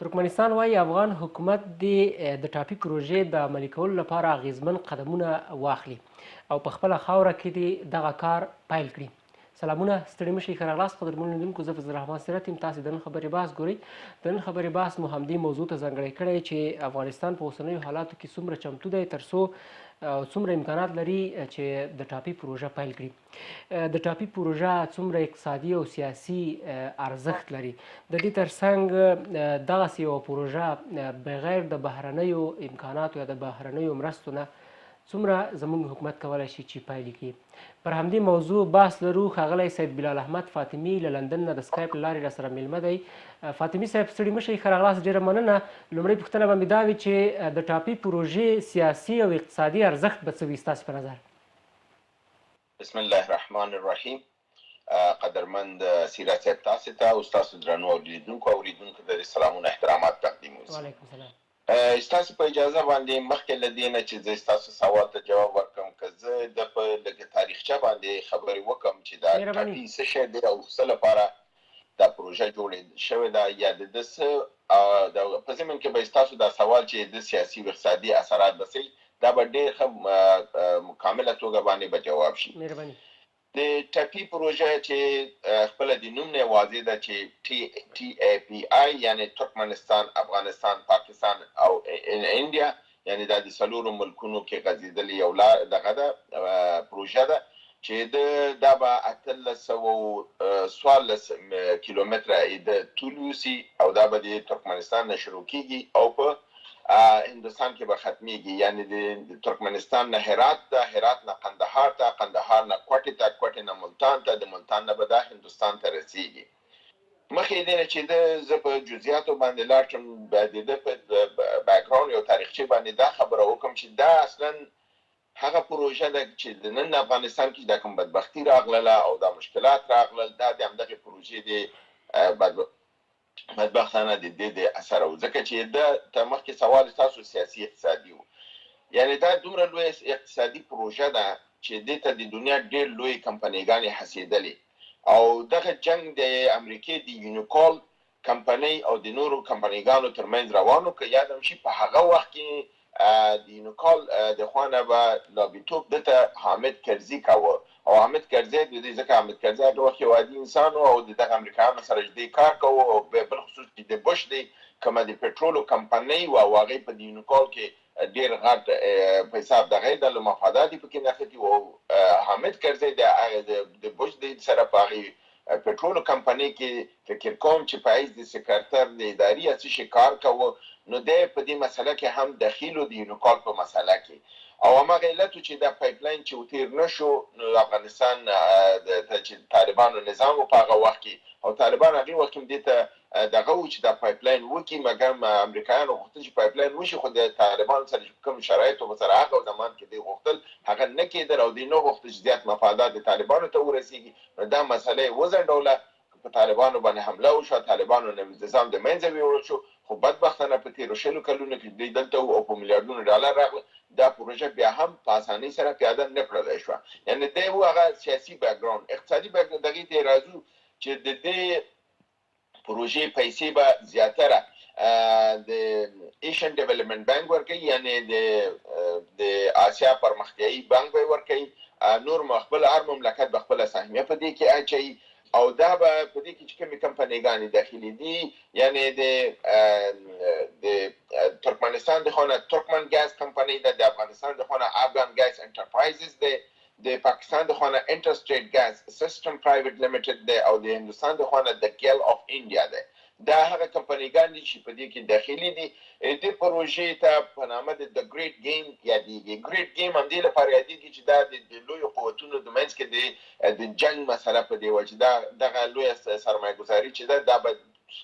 ترکمنستان وايي افغان حکومت دې د ټاپي پروژې د عملي کولو لپاره اغیزمن قدمونه واخلي او په خپله خاوره کې دې دغه کار پیل کړي. سلامونه، ستړي مشي، ښه راغلاست قدرمنو لیدونکو، زه فضل الرحمن سیرت یم، تاسې د نن خبرې بحث ګورئ. د نن خبرې بحث مو همدې موضوع ته ځانګړی کړی چې افغانستان په اوسنیو حالاتو کې څومره چمتو دی ترڅو څومره امکانات لري چې د ټاپي پروژه پیل کړي. د ټاپي پروژه څومره اقتصادي او سیاسي ارزښت لري؟ د دې ترڅنګ دغسې یوه پروژه بغیر د بهرنیو امکاناتو یا د بهرنیو مرستو نه څومره زموږ حکومت کولای شي چې پیل کړي؟ پر همدې موضوع بحث لرو. ښاغلی سید بلال احمد فاطمي له لندن نه د سکایپ له لارې راسره میلمه دی. فاطمي صاحب، ستړي مه شئ، ښه راغلاست، ډېره مننه. لومړۍ پوښتنه به مې دا وي چې د ټاپي پروژې سیاسي او اقتصادي ارزښت به څه وي ستاسې په نظر؟ بسم الله الرحمن الرحیم. قدرمند سیرت صاحب، تاسو ته او ستاسو درنو لیدونکو او اوریدونکو ته د سلامونه احترامات تقدیم اوسي. وعلیکم سلام. ستاسو په اجازه باندې، مخکې له دې نه چې زه ستاسو سوال ته جواب ورکړم، که زه د په لږ تاریخچه باندې خبرې وکم چې دا ټاپي څه شی دی او څه لپاره دا پروژه جوړې شوې ده، یا د ده څه په ضمن کې به ستاسو دا سوال چې د سیاسي او اقتصادي اثرات به څه، دا به ډېر ښه کامله توګه باندې به جواب شي. مهرباني. د ټپي پروژه چې خپله د نوم نه واضح ده چې TAPI، یعنی ترکمنستان، افغانستان، پاکستان او انډیا، یعنی دا د څلورو ملکونو کې غځېدلې یو لار دغه ده پروژه ده چې د دا به 1814 کیلومتره د طول یوسي او دا به د ترکمنستان نه شروع کیږي او په هندوستان کې به ختمیږي، یعنی د ترکمنستان نه هرات ته، هرات نه قندهار ته، قندهار نه کوټې ته، کوټې نه ملتان ته، د ملتان نه به دا هندوستان ته رسیږي. مخکې دې نه چې زه په جزئیاتو باندې لاړ شم، باید د ده په background یو تاریخچې باندې دا خبره وکړم چې دا اصلا هغه پروژه ده چې د نن افغانستان کې دا کوم بدبختی راغلله او دا مشکلات راغلل، دا د همدغې پروژې د بدبختانه د دې د اثر و، ځکه چې ده ته مخکې سوال تاسو سیاسي اقتصادي و، یعنی دا دومره لویه اقتصادي پروژه ده چې دې ته د دنیا ډېر لوی کمپنیګانې هڅېدلې او دغه جنګ د امریکې د یونیکول کمپنۍ او د نورو کمپنیګانو ترمنځ روانو. که یادم شي، په هغه وخت کې د یونیکال د خوا نه به لابیتوب دته حامد کرزي کاوه او حامد کرزی د دې، ځکه حامد کرزی هغه وخت یو عادي انسان او د دغه امریکایانو سره جدي کار کاوه او بل خصوص چې د بوش دی کومه د پټرولو کمپنۍ وه او هغې په د یونیکال کې ډېر غټ په حساب دغه د مفادات پکې نښتي وو. حامد کرزی د هغه د بوش د سره په هغې پټرولو کمپنۍ کې، فکر کوم چې په حیث د سکرتر د اداري یا څه شي کار کاوه، نو دی په دې مسله کې هم دخیل و، د یونیکال په مسله کې. او هماغه علت و چې دا pipe line چې تیر نه شو، نو افغانستان ته چې طالبانو نظام و په هغه وخت کې، او طالبان هغې وخت کې هم دې ته دغه و چې دا pipe line وکړي، مګر امریکایانو غوښتل چې pipe line وشي، خو د طالبانو سره چې کوم شرایطو سره هغه زمان کې دوی غوښتل، هغه نه کېدل او دوی نه غوښتل چې زیات مفادات د طالبانو ته ورسیږي، نو دا مسله یې وځنډوله. په طالبانو باندې حمله وشوه، طالبانو نظام د منځه ویوړل شو، خو بدبختانه په تېرو 20 کلونو کې دوی دلته او په میلیارډونو ډالر راغله، دا پروژه بیا هم په اسانۍ سره پیاده نه کړلی شوه. یعنی دی و هغه سیاسي background. اقتصادي background دغې ته راځو چې د دې پروژې پیسې به زیاتره د Asian Development Bank ورکوي، یعنی د آسیا پرمختیایي بانک به ورکوي، نور خپل هر مملکت به خپله سهمیه په دې کې اچوي او دا به په دې کې چې کومې کمپنیګانې داخلي دي، یعنی د ترکمنستان د خوا نه ترکمن ګاز کمپنۍ ده، د افغانستان د خوا نه افغان Gas Enterprises ده، د پاکستان د خوا نه Interstate Gas System Private Limited ده او د هندوستان د خوا نه د GAIL of India ده. دا هغه کمپنیګان دي چې په دې کې داخلي دي. دې پروژې ته په نامه د The Great Game یادېږي. Great Game همدې لپاره یادېږي چې دا د لویو قوتونو د منځ کې د جنګ مسله په دې وه چې دا دغه لویه سرمایه ګذاري چې ده، دا به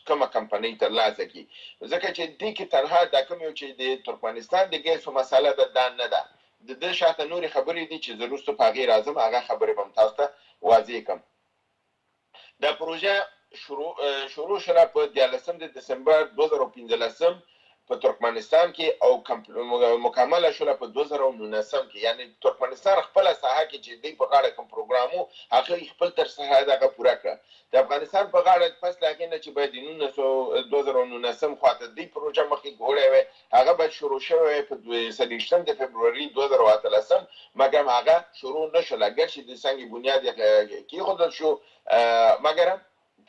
کومه کمپنۍ ترلاسه کړي، ځکه چې دې کې تنها دا کوم یو چې د ترکمنستان د ګیسو مسله ده، دا نه ده. د دې شاته نورې خبرې دي چې زه وروسته په هغې راځم، هغه خبرې به هم تاسو ته واضح کړم. دا پروژه شروع شوله په 13 د دسمبر 2015. په ترکمنستان کې او مکمله شوله په 2019 کې. یعنی ترکمنستان خپله ساحه کې چې دوی په غاړه کوم پروګرام و، هغه یې خپل تر سرحده هغه پوره کړه. د افغانستان په غاړه پس له هغې نه چې باید د 2019 خواته دوی پروژه مخکې وړی وای، هغه باید شروع شوی وای په 24 د فبروري 2018، مګرم هغه شروع نه شوله. اګر چې د سنګ بنیاد یې کېښودل شو، مګرم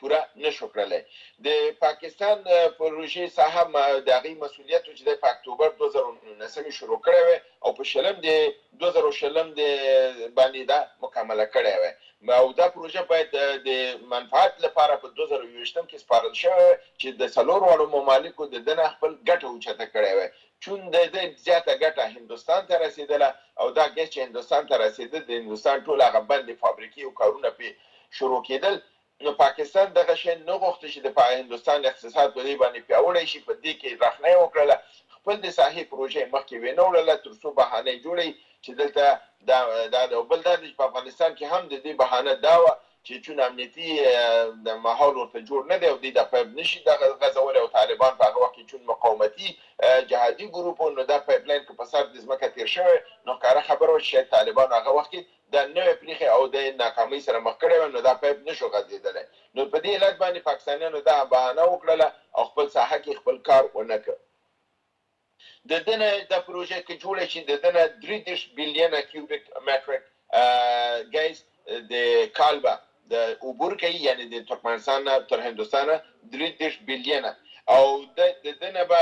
پوره نه شو کړلی. د پاکستان پروژې ساحه د هغې مسوولیت و چې دی په اکتوبر 2019 یې شروع کړی وای او په شلم د 2020 د باندې دا مکمله کړی وای، او دا پروژه باید د منفعت لپاره په 2021 کې سپارل شوی وای چې د څلور واړو ممالکو د دنه خپل ګټه اوچته کړی وای. چون د ده زیاته ګټه هندوستان ته رسېدله او دا ګیس چې هندوستان ته رسېده، د هندوستان ټول هغه بندې فابریکې او کارونه پرې شروع کېدل. نو پاکستان دغه شی نه غوښته چې د هندوستان اقتصاد په دې باندې پیاوړی شي. په دې کې رخنه یې وکړله، خپل د ساحې پروژه یې مخکې وینه وړله تر څو بهانه یې جوړوي چې دلته دا دا ده. او بل دا دی چې په افغانستان کې هم د دې بهانه دا وه چې چون امنیتي د ماحول ورته جوړ نه دی او دوی دا پایپ نشي دغه غځولی، او طالبان په هغه وخت کې چون مقاومتي جهادي ګروپ و، نو دا پایپ لاین که په سر د ځمکه تېر شوی، نو ښکاره خبره وه چې شاید طالبانو هغه وخت کې دا نوی پریښی او د ناکامۍ سره مخ کړی وای، نو دا پایپ نشو غځېدلی. نو په دې علت باندې پاکستانیانو دا بهانه وکړله او خپل ساحه کې خپل کار ونه کړ. د ده نه دا پروژه که جوړه شي، د ده نه 33 بیلینه کیوبیک مټریک ګیس د کال به د عبور کوي، یعنی د ترکمنستان نه تر هندوستانه 33 بیلینه. او د ده نه به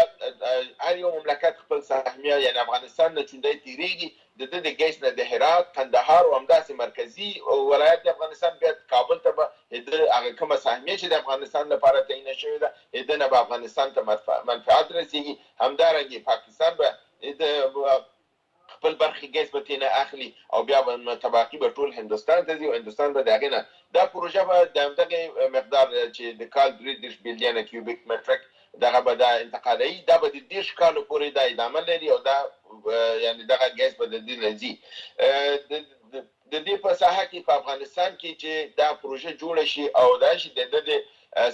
هر یو مملکت خپل سهمیه، یعنی افغانستان نه چون دی تیریږي، د ده د ګیس نه د هرات، قندهار او همداسې مرکزي ولایت د افغانستان، بیا کابل ته به د هغه کومه سهمیه چې د افغانستان لپاره تعینه شوې ده، د نه به افغانستان ته منفعت رسیږي. همدارنګه پاکستان به د خپل برخې ګیس به ترې نه اخلي او بیا به متباقي به ټول هندوستان ته ځي او هندوستان به د هغې نه دا پروژه به د همدغې مقدار چې د کال 33 بیلینه کیوبیک مټریک دغه به دا انتقالوي، دا به د 30 کالو پورې دا ادامه لري او دا یعنی دغه ګیس به د دې نه ځي. د دې په ساحه کې په افغانستان کې چې دا پروژه جوړه شي او دا شي، د دې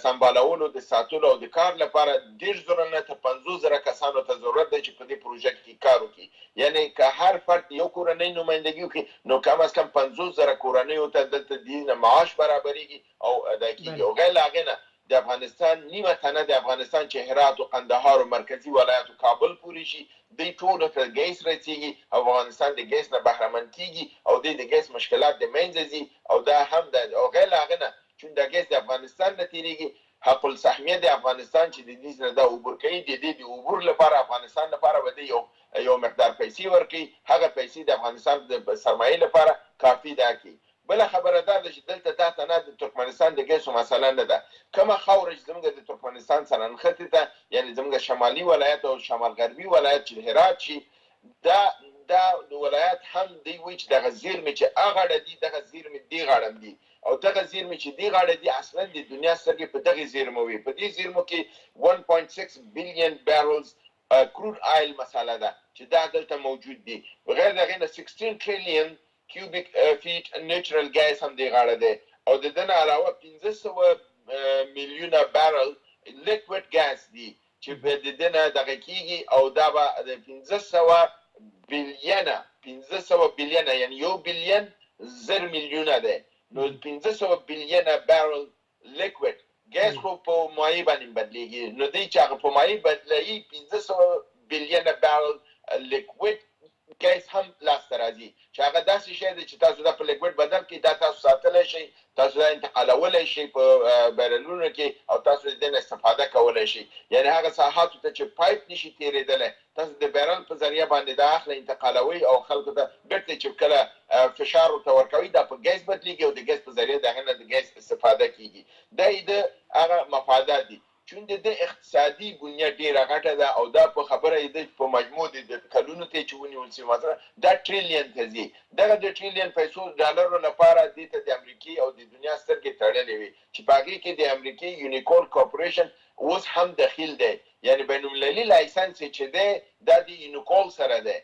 سمبالولو، د ساتلو او د کار لپاره 30,000 نه تر 50,000 کسانو ته ضرورت دی چې په دې پروژه کې کار وکړي. یعنی که هر فرد یو کورنۍ نمایندګي وکړي، نو کم از کم 50,000 کورنیو ته دلته دې نه معاش برابرېږي او ادا کېږي. او غیر له هغې نه د افغانستان نیمه تنه د افغانستان چې هرات او قندهار او مرکزي ولایت او کابل پورې شي، دوی ټولو ته ګیس رسیږي او افغانستان د ګیس نه بهرمند کیږي او دوی د ګیس مشکلات د منځه ځي. او دا هم ده، او غیر له هغه نه چون دا ګیس د افغانستان نه تیریږي، حق السهمیه د افغانستان چې د دې نه دا عبور کوي، د دې د عبور لپاره افغانستان لپاره به دی یو مقدار پیسې ورکوي. هغه پیسې د افغانستان د سرمایې لپاره کافي ده کی. بله خبره دا ده چې دلته دا تنها د ترکمنستان د ګیسو مسله نه ده. کومه خاوره چې زموږ د ترکمنستان سره نښتې ده، یعنی زموږ شمالي ولایت او شمال غربي ولایت چې هرات شي، دا ولایت هم دی وایي چې دغه زیرمې چې هغه دي، دغه زیرمې دې غاړه دي، او دغه زیرمې چې دې غاړه دي، اصلا د دنیا سترګې په دغه زیرمو وي. په دې زیرمو کې 1.6 بیلین بیرلز کروډ آیل مساله ده چې دا دلته موجود دي. بغیر د هغې نه 16 ټریلیون کیوبیک فیټ نیچرل ګیس هم دې غاړه دی، او د ده نه علاوه 500 میلیونه بیرل لیکوډ ګیس دي چې د ده نه دغه کیږي. او دا به د 500 بیلینه، 500 بیلینه، یعنی 1 بیلین 1000 میلیونه دی، نو 500 بیلینه بیرل لیکوډ ګیس خو په مایع باندې بدلیږي، نو دی چې هغه په مایع بدلوي، 500 بیلینه بیرل لیکوډ ګیس هم لاسته راځي چې هغه داسې شی دی چې تاسو دا په لیکوډ بدل کړئ، دا تاسو ساتلی شئ، تاسو دا انتقالولی شئ په بیرلونو کې او تاسو د دې نه استفاده کولی شئ. یعنی هغه ساحاتو ته چې پایپ نشي تېرېدلی، تاسو د بیرل په ذریعه باندې دا اخلئ، انتقالوئ او خلکو ته بېرته چې کله فشار ورته ورکوي، دا په ګیس بدلیږي او د ګیس په ذریعه د هغې نه د ګیس استفاده کیږي. دا یې د هغه مفادات دي. چون د ده اقتصادي بنیه ډېره غټه ده او دا په خبره یې د په مجموع د کلونو ته چې ونیول شي، مثلا دا ټریلیون ته ځي. دغه د ټریلیون پیسو ډالرو لپاره دې ته د امریکې او د دنیا سترګې تړلې وي چې په هغې کې د امریکې یونیکول کارپوریشن اوس هم دخیل دی، یعنی بین المللي license چې دی، دا د یونیکول سره دی.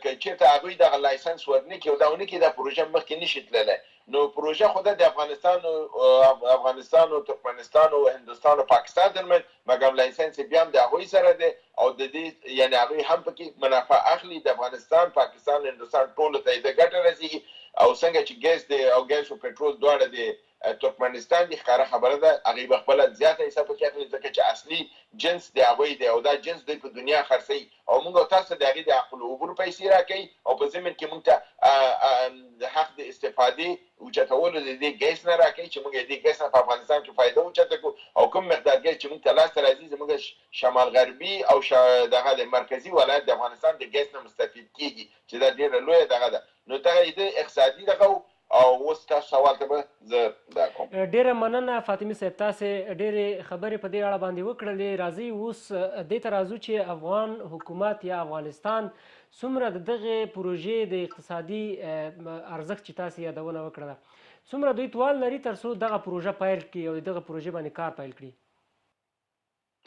که چېرته هغوی دغه license ورنکړي او دا ونه کړي، دا پروژه مخکې نشي تللی. نو پروژه خو ده د افغانستان او ترکمنستان او هندوستان او پاکستان ترمنځ، مګر license بیا هم د هغوی سره دی. او د دې یعنی هغوی هم پکې منافع اخلي. د افغانستان، پاکستان، هندوستان ټولو ته یې د ګټه رسیږي. او څنګه چې ګیس دی او ګیس او پټرول دواړه د ترکمنستان دي، ښکاره خبره ده هغوی به خپله زیاته حصه پکې اخلي، ځکه چې اصلي جنس د هغوی دی او دا جنس دوی په دنیا خرڅوي او موږ او تاسو ته د هغې د حق العبور پیسې راکوي او په ضمن کې موږ ته د حق د استفادې اوچتولو د دې ګیس نه راکوي چې موږ یې دې ګیس نه په افغانستان کې فایده اوچته کړو. او کوم مقدار ګیس چې موږ ته لاسته راځي، زموږ شمال غربي او دغه د مرکزي ولایت د افغانستان د ګیس نه مستفید کیږي چې دا ډیره لویه دغه ده. نو دغه یې د اقتصادي دغه. او اوس ستاسو سوال ته به زه دا کوم. ډیره مننه فاطمي صاحب، تاسې ډیرې خبرې په دې اړه باندې وکړلې. راځئ اوس دې ته راځو چې افغان حکومت یا افغانستان څومره د دغې پروژې د اقتصادي ارزښت چې تاسې یادونه وکړله، څومره دوی توان لري تر څو دغه پروژه پیل کړي او د دغه پروژې باندې کار پیل کړي؟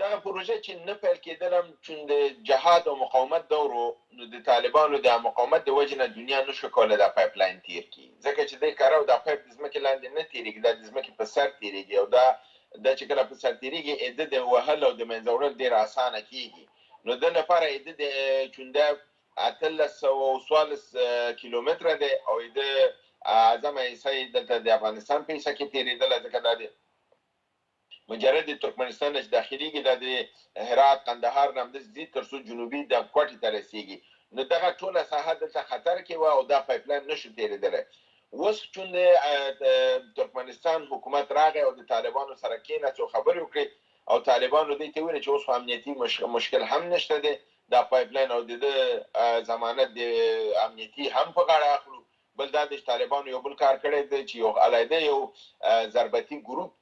دغه پروژه چې نه پیل کېدل هم، چون د جهاد او مقاومت دور و، نو د طالبانو د مقاومت د وجې نه دنیا نه شو کولی دا پایپ لاین تېر کړي، ځکه چې دی کره او دا پایپ د ځمکې لاندې نه تېرېږي، دا د ځمکې په سر تېرېږي او دا چې کله په سر تېرېږي، ایده د وهل او د منځه وړل ډېر اسانه کېږي. نو ده لپاره ایده د چون دا 1814 کیلومتره دی او ایده اعظمه حصه یې دلته د افغانستان په حصه کې تېرېدله، ځکه دا د مجرد د ترکمنستان نه چې داخليږي، دا د هرات، قندهار نه همداسې ځي تر څو جنوبي د کوټې ته رسیږي. نو دغه ټوله ساحه دلته خطر کې وه او دا پایپ لاین نشو تېرېدلی. اوس چون د ترکمنستان حکومت راغی او د طالبانو سره کېناست او خبرې وکړې او طالبانو دوی ته وویل چې اوس خو امنیتي مشکل هم نشته دی، دا پایپ لاین او د ده ضمانت د امنیتي هم په غاړه اخلو. بل دا دی چې طالبانو یو بل کار کړی دی چې یو علیحده یو ضربتي ګروپ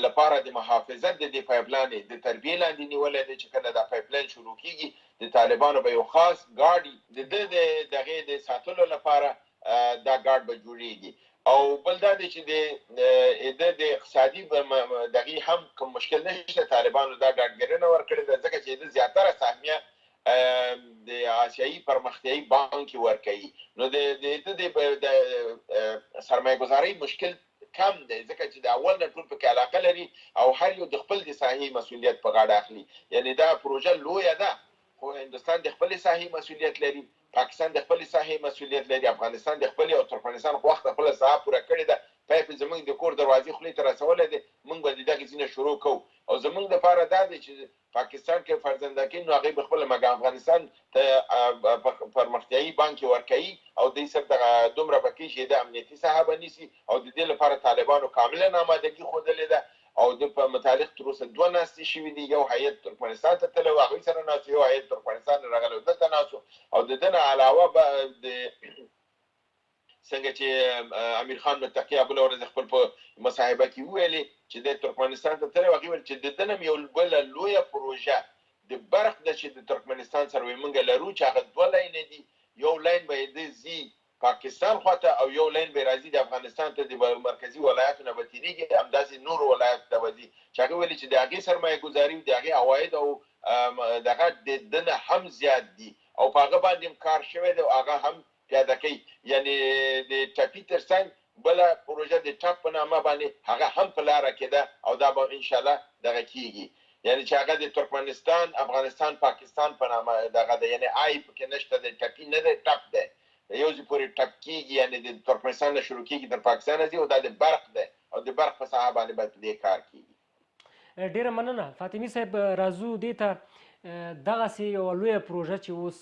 لپاره د محافظت د دې پایپ لاین د تربیې لاندې نیولی دی چې کله دا پایپ لاین شروع کیږي، د طالبانو به یو خاص ګاډي د ده د دغې د ساتلو لپاره دا ګارډ به جوړیږي. او بل دا دی چې د ده د اقتصادي دغې هم کوم مشکل نشته. طالبانو دا ډاډګرنه ورکړې ده، ځکه چې د زیاتره سهمیه د آسیایي پرمختیایي بانک کې ورکوي، نو د د سرمایه ګذارۍ مشکل کم دی، ځکه چې د اول نه ټول پکې علاقه لري او هر یو د خپل د ساحې مسولیت په غاړه اخلي. یعنی دا پروژه لویه ده، خو هندوستان د خپلې ساحې مسولیت لري، پاکستان د خپلې ساحې مسولیت لري، افغانستان د خپلې او ترکمنستان خو وخت خپله ساحه پوره کړې ده، پایپ یې زموږ د کور دروازې خولې ته رسولی دی. موږ به د دغې ځینه شروع کوو او زموږ لپاره دا دی چې پاکستان کې فرزنده کوي، نو هغوی به خپله، مګر افغانستان ته پرمختیایي بانک کې ورکوي او دوی صرف دغه دومره به کوي چې د امنیتي ساحه به نیسي. او د دې لپاره طالبانو کاملا آمادګي ښودلې ده او د په متعلق تر اوسه دوه ناستې شوې دي. یو هیئت ترکمنستان ته تللی و، هغوی سره ناست، یو هیئت ترکمنستان نه راغلی و، دلته ناست. او د ده نه علاوه به د څنګه چې امیر خان متقي بله ورځ خپل په مصاحبه کې وویلې چې د ترکمنستان ته تللی، هغې ویل چې د ده نه یو بله لویه پروژه د برق ده چې د ترکمنستان سره وایي موږ لرو، چې هغه دوه لاینه دي، یو لاین به یې د ځي پاکستان خواته او یو لاین به راځي د افغانستان ته، د مرکزي ولایاتو نه به تېرېږي، همداسې نورو ولایاتو ته به ځي، چې هغه ویلي چې د هغې سرمایه ګذاري او د هغې عواید او دغه د ده نه هم زیات دي او په هغه باندې هم کار شوی دی او هغه هم پیاده کوي. یعنی د ټپي ترڅنګ بله پروژه د ټپ په نامه باندې هغه هم په لاره کې ده او دا به ان شاء الله دغه کیږي، یعنی چې هغه د ترکمنستان، افغانستان، پاکستان په نامه دغه ده، یعنی آی پکې نشته دی، ټپي نه دی، ټپ دی، یو ځای پورې ټپ کیږي، یعنی د ترکمنستان نه شروع کیږي تر پاکستان ځي او دا د برق دی او د برق په ساحه باندې به په دې کار کیږي. ډیره مننه فاطمي صاحب. راځو دې ته، دغسې یوه لویه پروژه چې اوس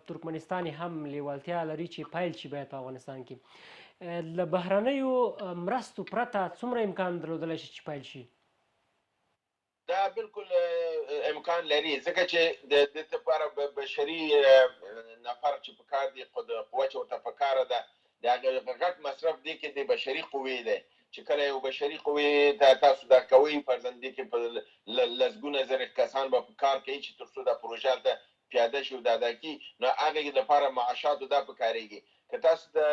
ترکمنستان هم لیوالتیا لري چې پیل شي، باید په افغانستان کې له بهرنیو مرستو پرته څومره امکان درلودلی شي چې پیل شي؟ دا بالکل امکان لري، ځکه چې د دې لپاره بشري نفر چې پکار دی، قوه چې ورته پکاره ده، د هغه غټ مصرف دی کې د بشري قوې دی، چې کله یو بشري قوې ته تاسو دا کوئ، فرضاً دې کې په لسګونه زره کسان به په کار کوي چې تر څو دا پروژه هلته پیاده شي او دا ادا کړي، نو هغې لپاره معاشاتو دا پکارېږي. که تاسو ته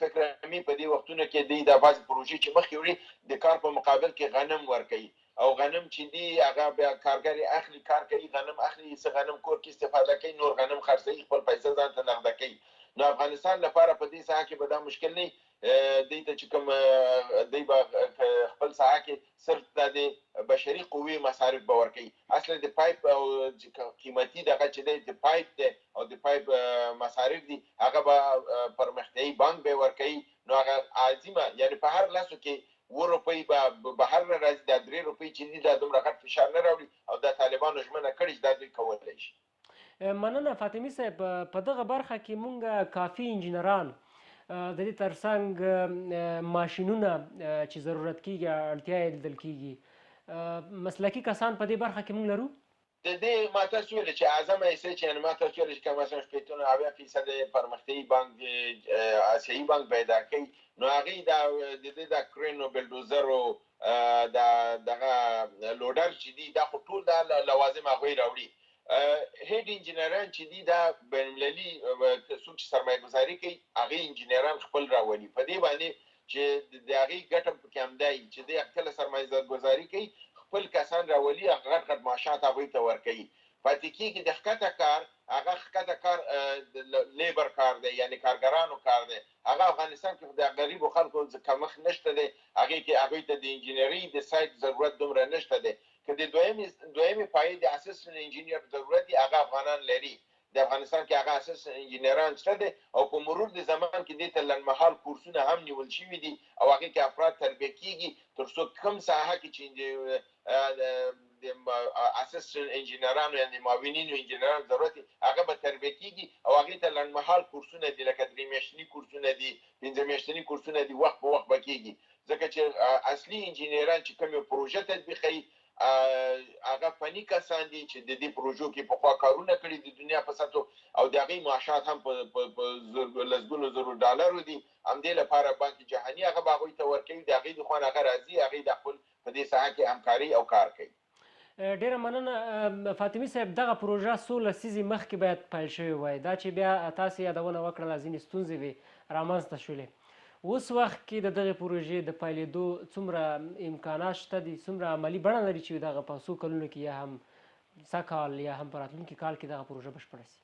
فکر می په دې وختونو کې دی دا بعضې پروژې چې مخکې وړي، د کار په مقابل کې غنم ورکوي او غنم چې دي هغه بیا کارګر یې اخلي، کار کوي، غنم اخلي، څه غنم کور کې استفاده کوي، نور غنم خرڅوي، خپل پیسې ځان ته نغده کوي. نو افغانستان لپاره په دې ساحه کې به دا مشکل نه. دوی ته چې کوم دوی به خپل ساحه کې صرف دا د بشري قوې مصارف به ورکوي. اصلا د پایپ او قیمتي دغه چې دی د پایپ دی او د پایپ مصارف دي، هغه به پرمختیایي بانک به ورکوي. نو هغه عظیمه، یعنې په هر لسو کې 7 روپۍ به بهر نه راځي، دا 3 روپۍ چې دي دا دومره غټ فشار نه راوړي، او دا طالبانو ژمنه کړې چې دا دوی کولی شي. مننه فاطمي صاحب. په دغه برخه کې مونږ کافي انجینران، د دې ترڅنګ ماشینونه چې ضرورت کیږي، اړتیا یې لیدل کیږي، مسلکي کسان په دې برخه کې مونږ لرو؟ د دې ما تاسو ویل چې اعظمه حصه چې، یعنې ما تاسو ویل چې کم از کم 60 نه 70% پرمختیایي بانک، آسیایي بانک پیدا کوي. نو هغې دا د دې دا کرین او بلډوزر او دا دغه لوډر چې دي، دا خو ټول دا لوازم هغوی راوړي. head انجینران چې دي، دا بین المللي څوک چې سرمایه ګذاري کوي، هغې انجینران خپل راولي. په دې باندې چې د هغې ګټه پکې همدا وي چې دی کله سرمایه ګذاري کوي، خپل کسان راولي، هغه غټ غټ معاشات هغوی ته ورکوي. پاتې کېږي د ښکته کار، هغه ښکته کار labor کار دی، یعنې کارګرانو کار دی. هغه افغانستان کې د غریبو خلکو کمښت نشته دی، هغې کې هغوی ته د انجینرۍ د side ضرورت دومره نشته دی. که د دویمې پایې د assistant engineer ضرورت دی، هغه افغانان لري. د افغانستان کې هغه assistant انجینران شته دی، او په مرور د زمان کې دې ته لنډمهال کورسونه هم نیول شوي دي، او هغې کې افراد تربیه کیږي، تر څو کوم ساحه کې چې د assistant انجینرانو، یعنې معاونینو انجینرانو ضرورت دی، هغه به تربیه کیږي، او هغې ته لنډمهال کورسونه دي، لکه 3 میاشتني کورسونه دي، 5 میاشتني کورسونه دي، وخت په وخت به کیږي. ځکه چې اصلي انجینران چې کومې پروژه تطبیقوي، هغه فني کسان دي چې د دې پروژو کې پخوا کارونه کړي د دنیا په سطحو، او د هغې معاشات هم په لسګونو زرو ډالرو دي. همدې لپاره بانک جهاني هغه به هغوی ته ورکوي. د هغې د خوا نه هغه راځي، هغې د خپل په دې ساحه کې همکاري او کار کوي. ډیره مننه فاطمي صاحب. دغه پروژه څو لسیزې مخکې باید پیل شوې وای. دا چې بیا تاسې یادونه وکړله، ځینې ستونزې وې رامنځته شولې. اوس وخت کې د دغې پروژې د پیلېدو څومره امکانات شته دي؟ څومره عملي بڼه لري چې دغه په څو کلونو کې، یا هم سږ کال یا هم په راتلونکي کال کې دغه پروژه بشپړه شي؟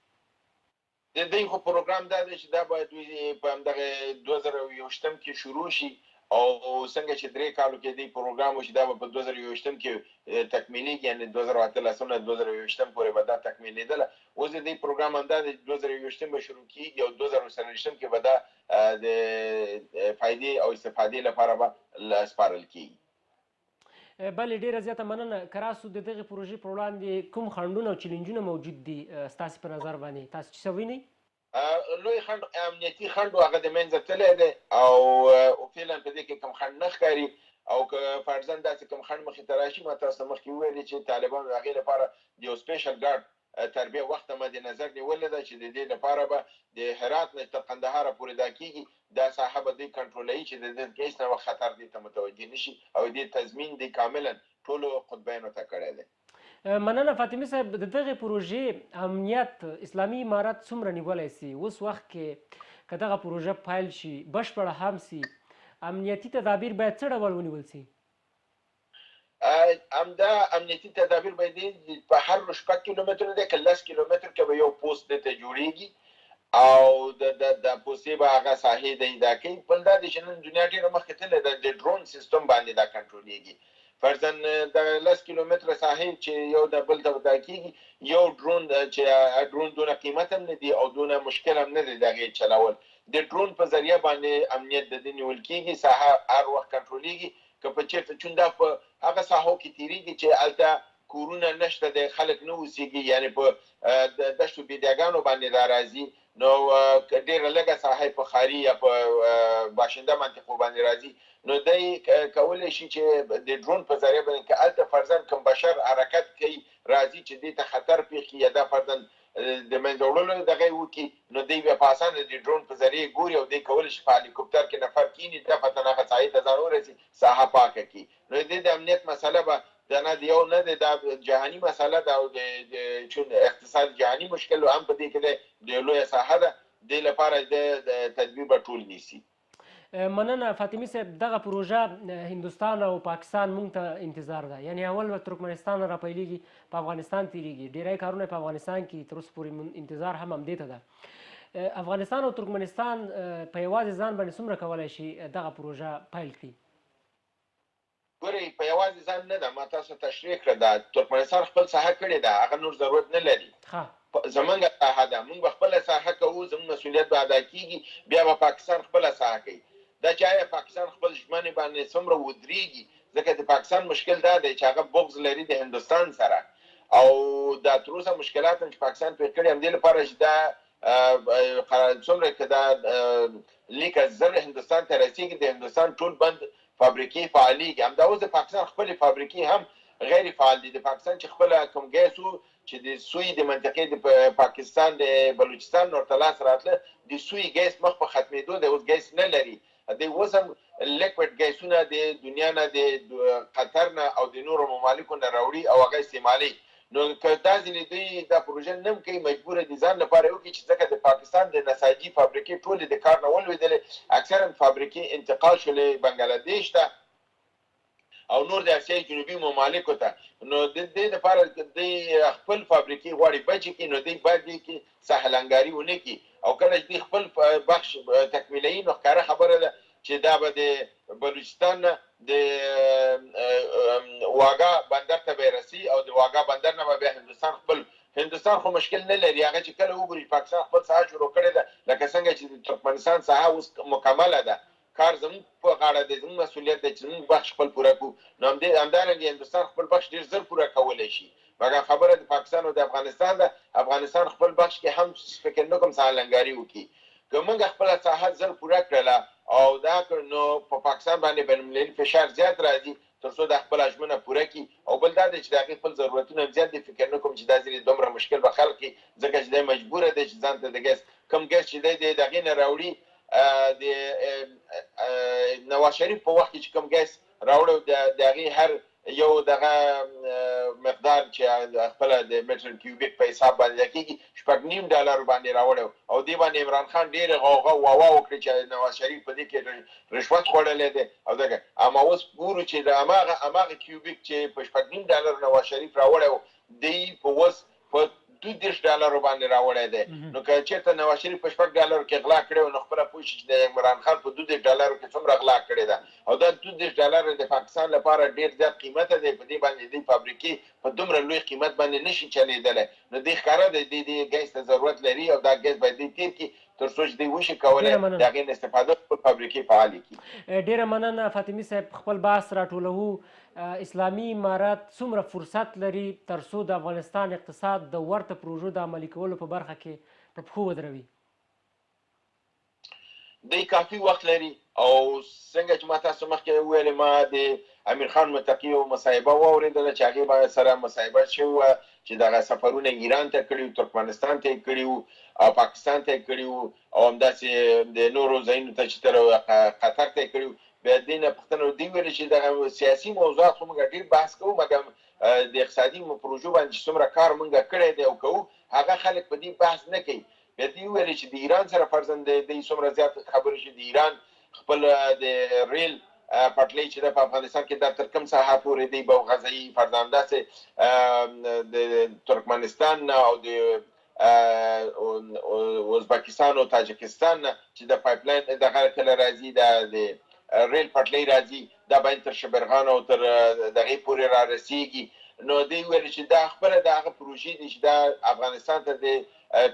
د دې خو پروګرام دا دی چې دا باید دوی په همدغه 2021 کې شروع شي، او څنګه چې 3 کالو کې دی پروګرام و چې دا به په 2021 کې تکمیلیږي، یعنې 2018 نه 2021 پورې به دا تکمیلېدله. اوس د دې پروګرام همدا دی، 2021 به شروع کیږي او 2024 کې به دا د فایدې او استفادې لپاره به سپارل کیږي. بله ډیره زیاته مننه. که راسو د دغې پروژې پر وړاندې کوم خنډونه او چیلنجونه موجود دي ستاسې په نظر باندې، تاسو چې څه وینئ؟ لوی خنډ امنیتي خنډ و، هغه د منځه تللی دی، او فعلا په دې کې کوم خنډ نه ښکاري. او که فرضاً داسې کوم خنډ مخې ته راشي، ما تاسو ته مخکې وویلې چې طالبانو د هغې لپاره د یو special guard تربیه وخت مد نظر نیولې ده، چې د دې لپاره به د هرات نه تر قندهاره پورې دا کیږي، دا ساحه به دوی کنټرولوي چې د دې هېڅ نوع خطر دې ته متوجه نشي، او دې تضمین دی کاملا ټولو قطبینو ته کړی دی. مننه فاطمي صاحب. د دغې پروژې امنیت اسلامي امارت څومره نیولی سي؟ اوس وخت کې که دغه پروژه پیل شي، بشپړه هم سي، امنیتي تدابیر باید څه ډول ونیول سي؟ همدا امنیتي تدابیر باید په هر 6 کیلومتر دی که 10 کیلومتر کې به یو پوسټ دی ته جوړیږي، او د پوستې به هغه ساحې دی دا کوي. بل دا دی چې نن دنیا ډېره مخکې تللې ده، د ډرون سیستم باندې دا کنټرولېږي. فرضاً د 10 کیلومتره ساحې چې یو د بل ته دا کېږي، یو ډرون چې ډرون دونه قیمت هم نه دی او دونه مشکل هم نه دی د هغې چلول، د ډرون په ذریعه باندې امنیت د دې نیول کېږي، ساحه هر وخت کنټرولېږي. که په چېرته چون دا په هغه ساحو کې تېرېږي چې هلته کورونه نشته دی، خلک نه اوسېږي، یعنې په دشتو بیدیاګانو باندې دا راځي، نو ډېره لږه ساحه په ښاري یا په باشنده منطقو باندې راځي. نو دی کولی شي چې د ډرون په ذریعه باندې که هلته فرضاً کوم بشر حرکت کوي راځي چې دې ته خطر پېښ کړي، یا دا فرضاً د منځه وړلو دغه یې وکړي، نو دی بیا په اسانه د ډرون په ذریعه ګوري، او دی کولی شي په هلیکوپتر کې نفر کښېني، دفعتاً هغه ساحې ته ځان ورسي، ساحه پاکه کړي. نو د دې د امنیت مسله به دا نه یو نه دی، دا جهاني مسله ده، او د چون اقتصاد جهاني مشکل هم په دې کې دی، د لویه ساحه ده، دې لپاره د تدبیر به ټول نیسي. مننه فاطمي صاحب. دغه پروژه هندوستان او پاکستان مونږ ته انتظار ده، یعنی اول به ترکمنستان را پیلیږي، په افغانستان تیریږي، ډیری کارونه په افغانستان کې تر اوسه پورې انتظار هم همدې ته ده. افغانستان او ترکمنستان په یوازې ځان باندې څومره کولای شي دغه پروژه پیل کړي؟ ګورئ، په یوازې ځان نه ده، ما تاسو ته تشریح کړه، دا ترکمنستان خپل ساحه کړې ده، هغه نور ضرورت نه لري. زمونږ ساحه ده، مونږ به خپله ساحه کوو، زمونږ مسوولیت به ادا کیږي، بیا به پاکستان خپله ساحه کوي. دا چې آیا پاکستان خپل ژمنې باندې څومره ودریږي، ځکه د پاکستان مشکل دا دی چې هغه بغض لري د هندوستان سره، او دا تر اوسه مشکلات هم چې پاکستان پېښ کړي همدې لپاره چې دا څومره که دا لیکه زر هندوستان ته رسیږي، د هندوستان ټول بند فابریکې فعالیږي. همدا اوس د پاکستان خپلې فابریکې هم غیر فعال دي. د پاکستان چې خپله کوم ګیس و چې د سوی د منطقې د پاکستان د بلوچستان نور ته لاس راتله، د سوی ګیس مخ په ختمېدو دی، اوس ګیس نه لري. دی اوس هم لیکوډ ګیسونه د دنیا نه، د قطر نه او د نورو ممالکو نه راوړي او هغه استعمالوي. نو که دا ځینې دوی دا پروژه نه هم کوي، مجبوره دي ځان لپاره یې وکړي، چې ځکه د پاکستان د نساجي فابریکې ټولې د کار نه ولوېدلې، اکثرا فابریکې انتقال شولې بنګلادیش ته او نور د اسیای جنوبي ممالکو ته. نو د دې لپاره دوی خپل فابریکې غواړي بچې کړي، نو دوی باید دې کې سهل انګاري ونه کړي. او کله چې دوی خپل بخش تکمیلوي، نو ښکاره خبره ده چې دا به د بلوچستان نه د واګا بندر ته به رسي، او د واګا بندر نه به بیا هندوستان خپل، هندوستان خو مشکل نه لري، هغه چې کله وګوري چې پاکستان خپل ساحه شروع کړې ده، لکه څنګه چې د ترکمنستان ساحه اوس مکمله ده، کار زموږ په غاړه دی، زموږ مسوولیت دی چې زموږ بخش خپل پوره کړو. نو همدارنګه هندوستان خپل بخش ډېر زر پوره کولی شي. مګر خبره د پاکستان او د افغانستان ده، افغانستان خپل بخش کې هم فکر نه کوم سهل انګاري وکړي. که موږ خپله ساحه زر پوره کړله او دا کړ، نو په پاکستان باندې بین المللي فشار زیات راځي تر څو دا خپله ژمنه پوره کړي. او بل دا دی چې د هغې خپل ضرورتونه هم زیات دي، فکر نه کوم چې دا ځینې دومره مشکل به خلق کړي، ځکه چې دی مجبوره دی چې ځان ته د ګیس کوم ګیس چې دی د هغې نه راوړي. د نواز شریف په وخت کې چې کوم ګیس راوړی د هغې هر یو دغه مقدار چې خپله د متر کیوبیک په حساب باندې کېږي $6.5 باندې راوړی، او دې باندې عمران خان ډېرې غوغا واوا وکړې چې نواز شریف په دې کې رشوت خوړلی دی. او دغه اما اوس ګورو چې د هماغه کیوبیک چې په $6.5 نواز شریف راوړی و، دی په اوس په $32 باندې راوړی دی. نو که چېرته نواز شریف په $6 کې غلا کړې وه، نو خپله پوه شي چې د عمران خان په $32 کې څومره غلا کړې ده. او دا $32 د پاکستان لپاره ډېر زیات قیمته دی، په دې باندې دوی فابریکې په دومره لوی قیمت باندې نه شي چلېدلی. نو دوی ښکاره دی دوی دې ګیس ته ضرورت لري او دا ګیس باید دوی تېر کړي تر څو چې دوی وشي کولی د هغې نه استفاده خپل فابریکې فعالې کړي. ډېره مننه فاطمي صاحب. خپل بحث راټولوو. اسلامي امارت څومره فرصت لري تر څو د افغانستان اقتصاد د ورته پروژو د عملي کولو په برخه کې په پښو ودروي؟ دی کافي وخت لري، او څنګه چې ما تاسو مخکې وویل، ما د امیر خان متقي یو مصاحبه واورېدله چې هغې به سره مصاحبه شوې وه چې دغه سفرونه ایران ته کړي وو، ترکمنستان ته یې کړي وو او پاکستان ته یې کړي وو، او همداسې د نورو ځایونو ته چې تر قطر ته یې کړي وو. بیا دې نه پوښتنه دوی ویل چې دغه سیاسي موضوعات خو موږ ډېر بحث کوو، مګر د اقتصادي پروژو باندې چې څومره کار موږ کړی دی او کوو، هغه خلک په دې بحث نه کوي. بیا دوی ویل چې د ایران سره فرضاً د دوی څومره زیات خبرې شي، د ایران خپل د ریل پټلۍ چې ده په افغانستان کې دا تر کوم ساحه پورې دی به غځوي، فرضاً همداسې د ترکمنستان نه او د ازبکستان او تاجکستان نه چې د پایپ لاین دغه کله راځي، دا د ریل پټلۍ راځي، دا باید تر شبرغان او تر دغې پورې را رسیږي. نو دوی ویل چې دا خپله د هغه پروژې دي چې دا افغانستان ته د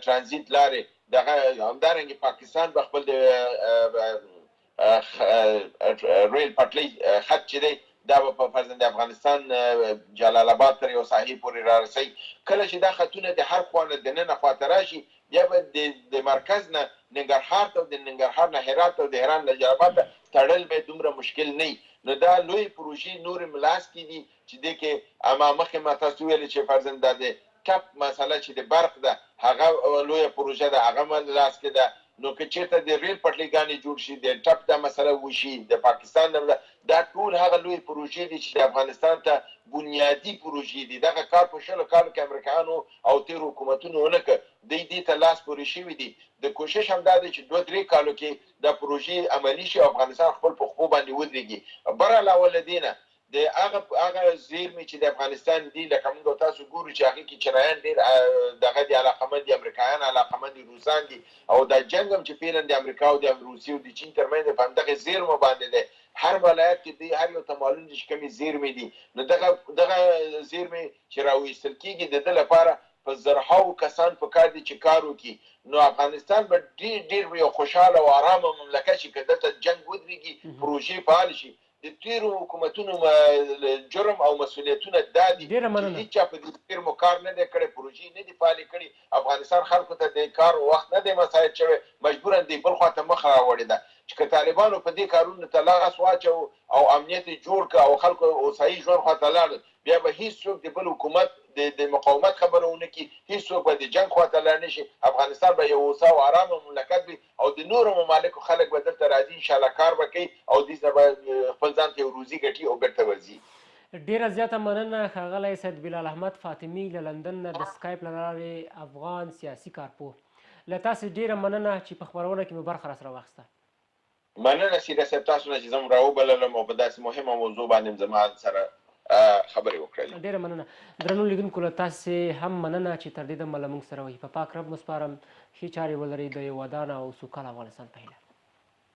ترانزیت لارې دغه، همدارنګه پاکستان به خپل د ریل پټلۍ خط چې دی دا به په فرضاً د افغانستان جلال آباد تر یو ساحې پورې را رسوي. کله چې دا خطونه د هر خوا نه دننه خوا ته راشي، بیا به د مرکز نه ننګرهار ته او د ننګرهار نه هرات ته او د هرات نه جلال آباد ته تړل به دومره مشکل نه وي. نو دا لویې پروژې نورې لاس کې دي چې دې کې اما مخکې ما تاسو ویل چې فرضاً دا د ټپ مسله چې د برق ده هغه لویه پروژه ده، هغه لاس کې ده. نو که چېرته د ریل پټلۍ ګانې جوړ شي، د ټپ دا مسله وشي، د پاکستان دا ټول هغه لوی پروژې دي چې د افغانستان ته بنیادي پروژې دي. دغه کار په 20 کالو کې امریکایانو او تېرو حکومتونو ونه کړ، دوی دې ته لاس پورې شوي دي. د کوشش هم دا دی چې 2-3 کالو کې دا پروژې عملي شي او افغانستان خپل په خپو باندې ودرېږي. بر علاوه له دې نه د هغه هغه زیرمې چې د افغانستان دي، لکه موږ او تاسو ګورو چې هغه کې چینایان ډیر دغه دي، علاقمند دي، امریکایان علاقمند دي، روسان دي، او دا جنګ هم چې فعلا د امریکا او د روسیې او د چین ترمنځ په همدغه زیرمو باندې دی. هر ولایت کې دی هر یو ته معلوم دي چې کومې زیرمې دي، نو دغه دغه زیرمې چې راویستل کیږي د ده لپاره په زرهاوو کسان په کار دي چې کار وکړي. نو افغانستان به ډیر ډیر یو خوشحاله او آرامه مملکت شي که دلته جنګ ودریږي، پروژې فعالې شي. د تیرو حکومتونو جرم او مسولیتونه دا دي ډیره چې مننه. هیچا په دې زیرمو کار نه دی کړی، پروژې نه دي فعالې کړي، افغانستان خلکو ته د کار وخت نه دی مساعد شوی، مجبورا دوی بل خوا ته مخه راوړې ده چې که طالبانو په دې کارونو ته لاس واچوه او امنیت یې جوړ کړ او خلکو هوسايي ژوند خوا ته لاړل، بیا به هیڅوک د بل حکومت د مقاومت خبره ونه کړي، هیڅوک به د جنګ خوا ته لاړ نه شي، افغانستان به یو هوسا او ارامه مملکت وي او د نورو ممالکو خلک به دلته راځي، ان شاءالله کار به کوي او دوی سره به خپل ځان ته یو روزي ګټي او بیرته به ځي. ډیره زیاته مننه ښاغلی سید بلال احمد فاطمي له لندن نه د سکایپ له لارې افغان سیاسي کارپوه، له تاسې ډیره مننه چې په خپرونه کې مو برخه راسره واخیسته. مننه سیده صاحب تاسو نه چې زه راوبللم او په داسې مهمه موضوع باندې زما سره خبرې وکړلې. ډیره مننه درنو لیدونکو، له تاسې هم مننه چې تر دې دمه له موږ سره وئ. په پاک رب مو سپارم، ښې چارې ولرئ، د یو ودان او سوکاله افغانستان په هیله.